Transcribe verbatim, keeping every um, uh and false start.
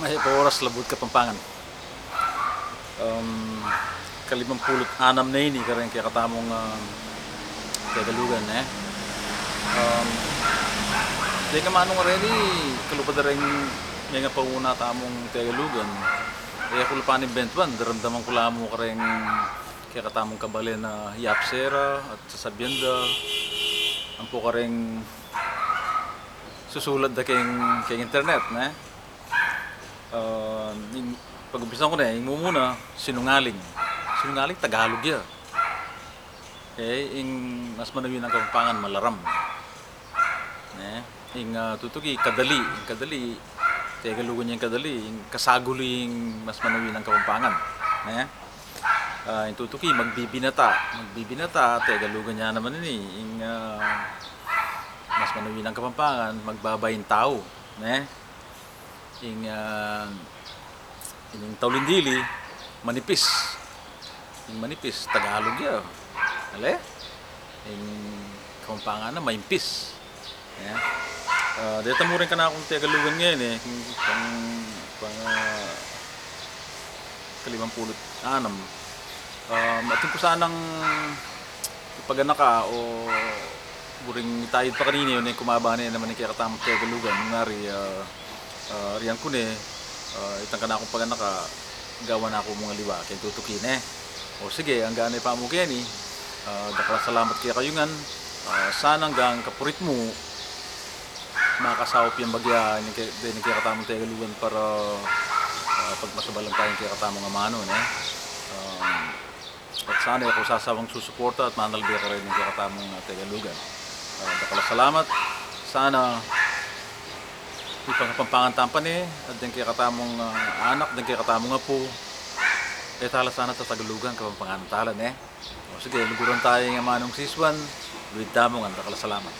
Ay, pa oras, Labuad Kapampangan. Um, kalimampulu't anam na ini kareng kekatamung, ah, Tegalugan, e. Um, deng amanung areni, kalupad da reng mengapauna tamung Tegalugan. E, aku la pa ning bentuan, daramdaman ku la mu kareng kekatamung kabalen a yapse ra at sasabian da, ampo kareng susulat da keng, keng internet, ne? Ah, ing, pag-umpisan ku ne, ing mumuna, sinungaling. Sinungaling, Tagalug ya. Okay, ing mas manawinang Kapampangan, malaram. Ne? Ing, ah, tutuki, kadali. Ing kadali, Tegalugan ya ing kadali. Ing kasaguli, ing mas manawinang Kapampangan. Ne? Ah, ing tutuki, magbibinata. Magbibinata, Tegalugan ya naman ini. Ing, ah, mas manawinang Kapampangan, magbabaying tau. Ne? Ing, ah, ing taulindili, manipis. Ing manipis, Tagalug ya. Ale? Ing Kapampangan na, maimpis. Ya. Ah, deta mu rin kanakung Tegalugan ngeni, e. Pang, pang, ah, kalimampulu't anam. Ah, atin ku sanang ipaganaka o buring itayud pa kanini, o ne, kumaba ne naman ing kekatamung Tegalugan. Ngari, ah, ah, rian ku ne, ah, itang kanakung paganaka, gawan na ku mung aliwa keng tutuki ne. O sige, anggang ne pa mu keni, ah, dakal a salamat kekayu ngan, ah, sana anggang kapurit mu, makasaup yang bagya, ini ke, deni kekatamung Tegalugan para, ah, pagmasubalan taya ing kekatamung amanu, ne? Ah, at sana e ku sasawang susuporta at manalbe kareng kekatamung, ah, Tegalugan. Ah, dakal a salamat. Sana ipangapampangan tamu pa ne, at deng kekatamung, ah, anak, deng kekatamung apu, e tala sana tatagalugan, Kapampanganan tala, ne? O sige, luguran taya ing amanung sisuan, luid tamu ngan, dakal a salamat.